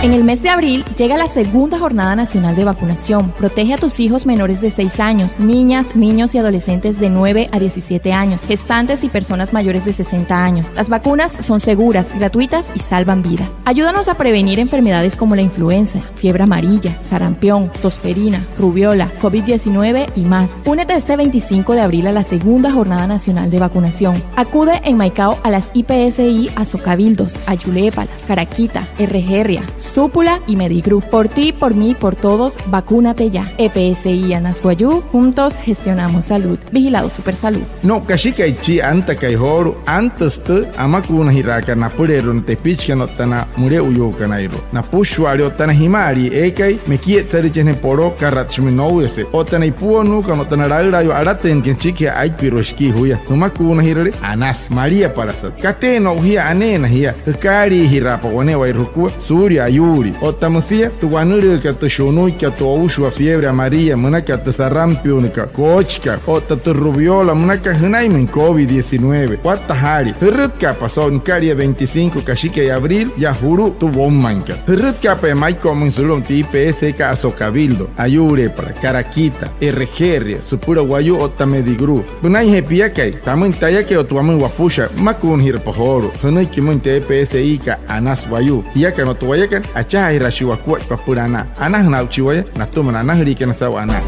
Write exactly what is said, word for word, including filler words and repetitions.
En el mes de abril llega la segunda jornada nacional de vacunación. Protege a tus hijos menores de seis años, niñas, niños y adolescentes de nueve a diecisiete años, gestantes y personas mayores de sesenta años. Las vacunas son seguras, gratuitas y salvan vida. Ayúdanos a prevenir enfermedades como la influenza, fiebre amarilla, sarampión, tosferina, rubéola, covid diecinueve y más. Únete este veinticinco de abril a la segunda jornada nacional de vacunación. Acude en Maicao a las I P S I Asocabildos, Ayuuleepala, Karaquita, Erejeeria, Süpüla y Medigroup. Por ti, por mí, por todos, vacúnate ya. E P S I Anas Wayuu, juntos gestionamos salud. Vigilado Supersalud. No'u kashikai chi antakai joolu'u, antüsü tü amakuunajiraakat napüleerua na tepichikana otta na müle'uyuukanairua. Napüshua'ale otta na jima'alii eekai mekietsarüiche'ejee poloo karatshimain nouyase otta na ipuonnuukana otta na laülaayuu alatüinakana süchikijee aippirua shikii juya. Jümakuunajirüle anasü, maliapalasat. Katee no'u jia, aneena jia. Jükaaliijiraapa wane'ewai jukua suulia ayuulii. Otta müsia tü wanülüükat, tü shunuikat, tü oushua fiebre amarilla, münakat tü sarampiónnikat, koochikat otta tü rubéola, münakat jünainmüin covid diecinueve. Watta jaalii, jürütkaapa so'u nükalia veinticinco kashikai abril yaa julu'u tü woumainkat. Jürütkaapa yaa Maiko'umüin sulu'umüin tü I P S I kat Asocabildo, Ayuuleepala, Karaquita, Erejeeria, Süpüla Wayuu otta Medigroup. Pünainjee piakai, tamüin tayakai otta wamüin wapüsha, mmakuunajirapa joolu'u. Jünüiki pümüin tü E P S I kat Anas Wayuu. Jiakana otta wayakana, achajaajiraashii wakuaippa püla anaa. Anajüna aa'uchii waya natüma na anajüliikana saa'u anaa.